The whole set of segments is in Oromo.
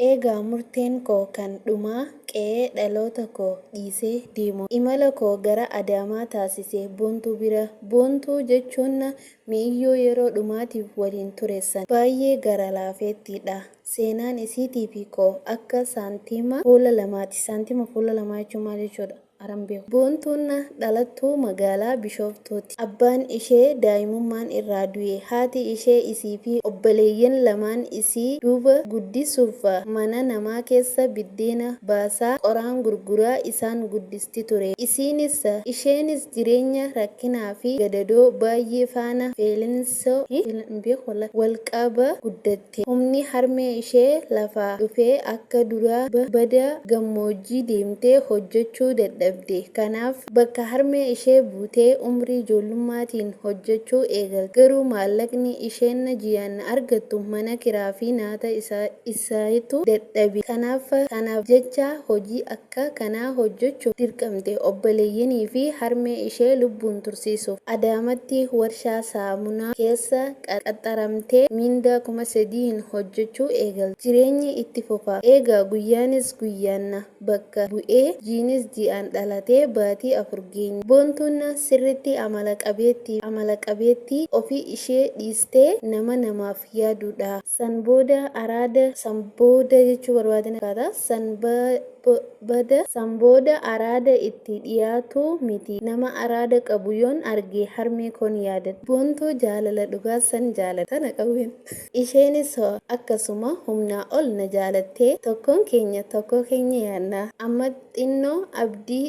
Eegaa murteen koo kan dhumaa qe'ee dhaloota koo dhiisee deemu. Imala koo gara Adaamaa taasise Boontuu bira. Boontuu jechuun mi'iyyoo yeroo dhumaatiif waliin ture san. Baay'ee gara laafeettiidha. Seenaan isiitii fi koo akka saantima fuula lamaati. Saantima fuula lamaa jechuun maal jechuudha? Aran beeku. Boontuun dhalattuu magaalaa Bishooftuuti. Abbaan ishee daa'imummaan irraa du'e. Haati ishee isii fi obboleeyyan lamaan isii duuba guddisuuf mana namaa keessa biddeena baasaa, qoraan gurguraa isaan guddisti ture. Isiinis, isheenis jireenya rakkinaa fi gadadoo baay'ee faana feelinsoo hin beeku wallahi wal qaba guddatte. Humni harmee ishee lafaa dhufee akka duraa bada gammoojjii deemtee hojjechuu dadhabde. Kanaaf bakka harmee ishee buutee umrii ijoollummaatiin hojjechuu eegalte. Garuu maallaqni isheen ji'aan argattu mana kiraa fi nyaata isaayitu dadhabe. Kanaaf kanaaf jecha hojii akka kanaa hojjechuuf dirqamte obboleeyyanii fi harmee ishee lubbuun tursiisuuf. Adaamatti warshaa saamunaa keessa qaxaramtee mindaa 3,000n hojjechuu eegalte. Jireenyi itti fufa. Eegaa guyyaanis guyyaan bakka bu'ee jiinis ji'aan dhalatee baatii 4 geenye. Boontuun sirriitti amala qabeettii amala qabeettii ofii ishee dhiistee nama namaaf yaaduudha. San booda araada san booda jechuu barbaadina fakkaata. San bada san booda araada itti dhiyaatuu miti. Nama araada qabu yoon arge harmee koon yaadadha. Boontuu jaalala dhugaa san jaaladha. Tana qawween. Isheenis akkasuma humnaa ol na jaalattee tokkoon keenya tokkoo keenya yaadna. Amma xinnoo abdii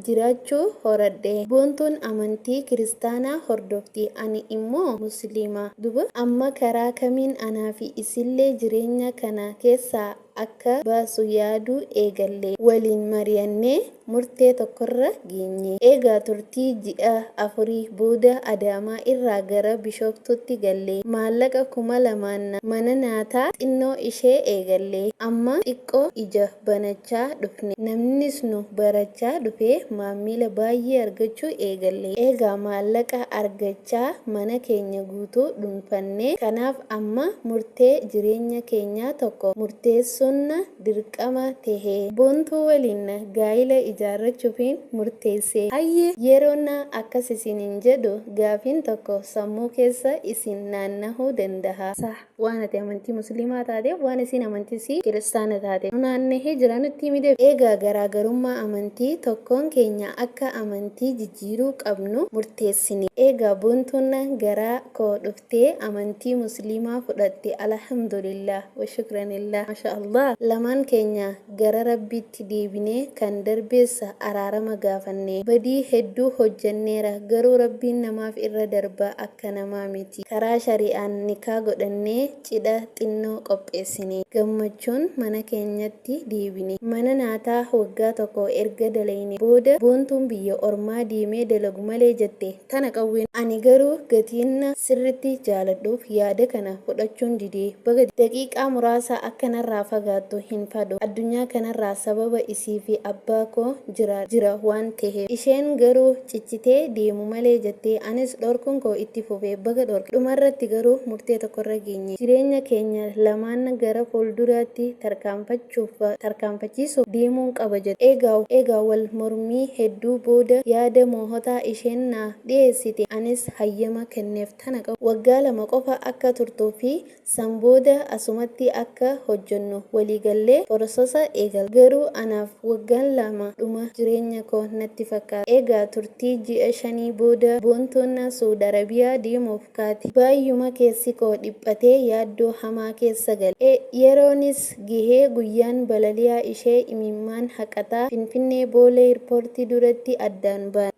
jiraachuu horadhe. Boontuun amantii kiristaanaa hordofti, ani immoo Musliima. Duba amma karaa kamiin anaa fi isillee jireenya kana keessaa akka baasu yaaduu eegalle. Waliin mariyannee murtee tokkorra geenye. Eegaa turtii ji'a afurii booda Adaamaa irraa gara Bishooftuutti galle. Maallaqa 2,000n mana nyaataa xinnoo ishee eegalle. Amma xiqqoo ija banachaa dhufne. Namnis nu barachaa dhufee maammila baay'ee argachuu eegalle. Eegaa maallaqa argachaa mana keenya guutuu dhuunfanne. Kanaaf amma murtee jireenya keenyaa tokko murteessuun dirqama tehe. Boontuu waliin gaa'ila ijaarrachuufiin murteesse. Hayyee! Yeroon akkas isiniin jedhu gaafiin tokko sammuu keessa isin naannahuu dandaha. Sah! Waan ati amantii musliimaa taateef waan isiin amantii isii kiristaana taateef. Nu naannahee jira nutti himi def. Eegaa garaagarummaa amantii tokkoon keenya akka amantii jijjiiruu qabnu murteessine. Eegaa Boontuun gara koo dhuftee amantii musliimaa fudhatte Alhamdulillah Washukranillah Masha Allah Lamaan keenya gara Rabbiitti deebinee kan darbees araarama gaafanne. Badii hedduu hojjanneera garuu Rabbiin namaaf irra darba akka namaa miti. Karaa shari'aan nikaa godhannee cidha xinnoo qopheessine. Gammachuun mana keenyatti deebine. Mana nyaataa waggaa tokko erga dalayne booda Boontuun biyya ormaa deemee dalagu malee jette. Tana qawween. Ani garuu gatiin sirritti jaaladhuuf yaada kana fudhachuun dide. Baga daqiiqaa muraasa akka narraa fagaattu hin fadhu. Addunyaa kanarraa sababa isii fi abbaa koo jira jira waan teheef. Isheen garuu cichitee deemu malee jette. Anis dhorkuun koo itti fufe. Baga dhorke. Dhumarratti garuu murtee tokkorra geenye. Jireenya keenya lamaan gara fuulduraatti tarkaanfachuuf tarkaanfachiisuuf deemuun qaba jette. Egaa egaa wal mormii hedduu booda yaada moohotaa isheen naa dhiyeessite anis hayyama kenneef. Tana qabu. Waggaa 2 qofa akka turtuu fi san booda asumatti akka hojjennu walii gallee porososa eegalle. Garuu anaaf waggaan 2 dhuma jireenya koo natti fakkaata. Egaa turtii ji'a shanii booda Boontuun Suud Arabiyaa deemuuf kaate. Baayyuma keessi koo dhiphatee yaaddoo hamaa keessa gale. Yeroonis gahee guyyaan balaliyaa ishee imimmaan haqataa Finfinnee Boolee Airport duratti addaan baane.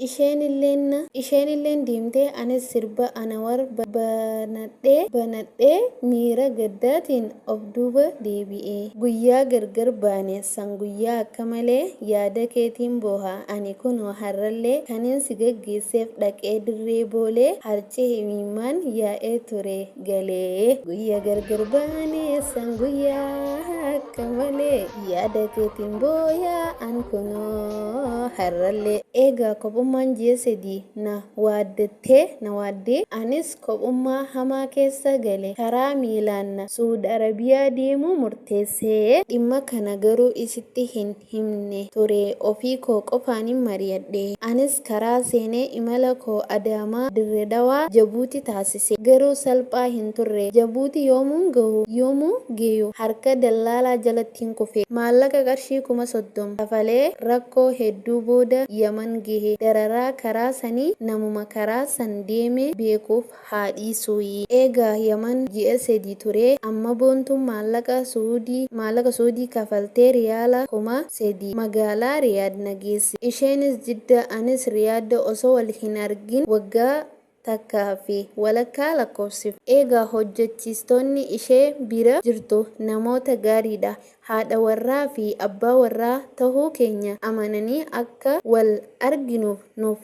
Isheenilleen deemtee anis sirba Anawar banadhee banadhee miira gaddaatiin of duuba deebi'e. Guyyaa gargar baane san guyyaa akka malee yaada keetiin booha ani kunoo harrallee kanin si gaggeesseef dhaqee dirree Boolee harcee imimmaan yaa'ee ture galee. Guyya gargar baane san guyyaa akka malee yaada keetiin booya an kunoo harrallee. Eegaa kophummaan ji'a 3 na waaddattee na waaddee anis kophummaa hamaa keessa gale. Karaa miilaan Suud Arabiyaa deemuu murteesse. se'e. Dhimma kana garuu isitti hin himne ture. Ofii koo qofaanin mari'adhe. Anis karaa seenee imala koo Adaamaa, Dirre Dhawaa, Jabuuti taasise. Garuu salphaa hin turre. Jabuuti yoomuun gahu, yoomuu geyu harka dallaalaa jalattin kufe. Maallaqa qarshii 30,000 kafalee rakkoo hedduu booda Yaman gehe. Dararaa karaa sanii namuma karaa san deeme beekuuf haa dhiisuuyii. Eega Yaman ji'a sedi turee amma Boontuun maallaqa Su'uudii maallaqa Su'uudii kafaltee Riyaala 3000 magaalaa Riyaad na geessite. Isheenis Jidda anis Riyaadda osoo wal hin argin waggaa takkaa fi walakkaa lakkoofsifne. Eega hojjachiistoonni ishee bira jirtu namoota gaariidha. Haadha warraa fi abbaa warraa tahuu keenya amananii akka wal arginuuf nuuf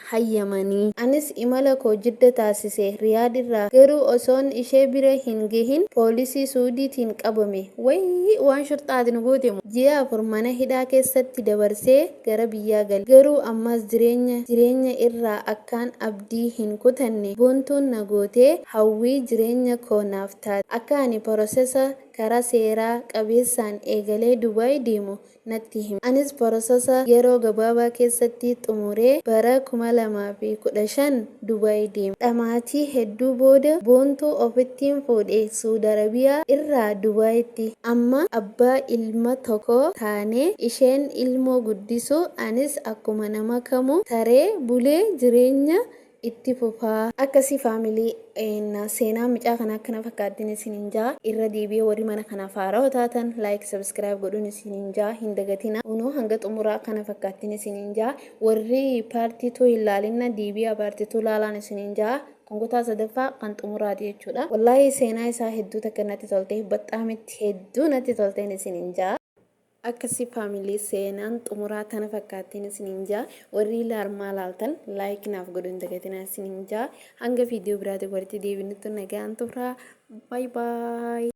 hayyamani. Anis imala koo Jidda taasise, Riyaad irraa. Garuu osoon ishee bira hin gahin poolisii Su'uudiitiin qabame. Wayii waan shurxaa ati nu goote moo? Ji'a 4 mana hidhaa keessatti dabarsee gara biyyaa gale. Garuu ammas jireenya jireenya irraa akkaan abdii hin kutanne Boontuun na gootee hawwii jireenya koo naaf taate. Akka ani porosesa karaa seeraa qabeessaan eegalee Dubai deemu natti hime. Anis porosasa yeroo gabaabaa keessatti xumuree bara 2015 Dubai deeme. Dhamaatii hedduu booda Boontuu ofittiin fuudhe Suud Arabiyaa irraa Dubaitti. Amma abbaa ilma tokkoo taanee isheen ilmoo guddisuu anis akkuma nama kamuu taree bulee jireenya itti fufaa. Akkasi family seenaan micaa kana akkana fakkaattiin isinin jaa. Irra deebi'ee warri mana kanaaf haarawa taatan like, subscribe godhuun isinin jaa, hin dagatina. Kunoo hanga xumuraa akkana fakkaattiin isinin jaa. Warri part 2 hin laalinna, deebi'aa part 2 laalaan isinin jaa. Kun kutaa sadaffaa kan xumuraati jechuudha. Wallaahi seenaa isaa hedduu takka natti tolte, baxxaamitti hedduu natti tolteen isinin jaa. Akkasi family, seenaan xumuraa tana fakkaattiin isiniin jaa. Warri laarmaa laaltan like naaf godhuu hin dagatinaa isiniin jaa. Hanga viidiyoo biraatiin walitti deebinutti nagaan turaa. Bye bye.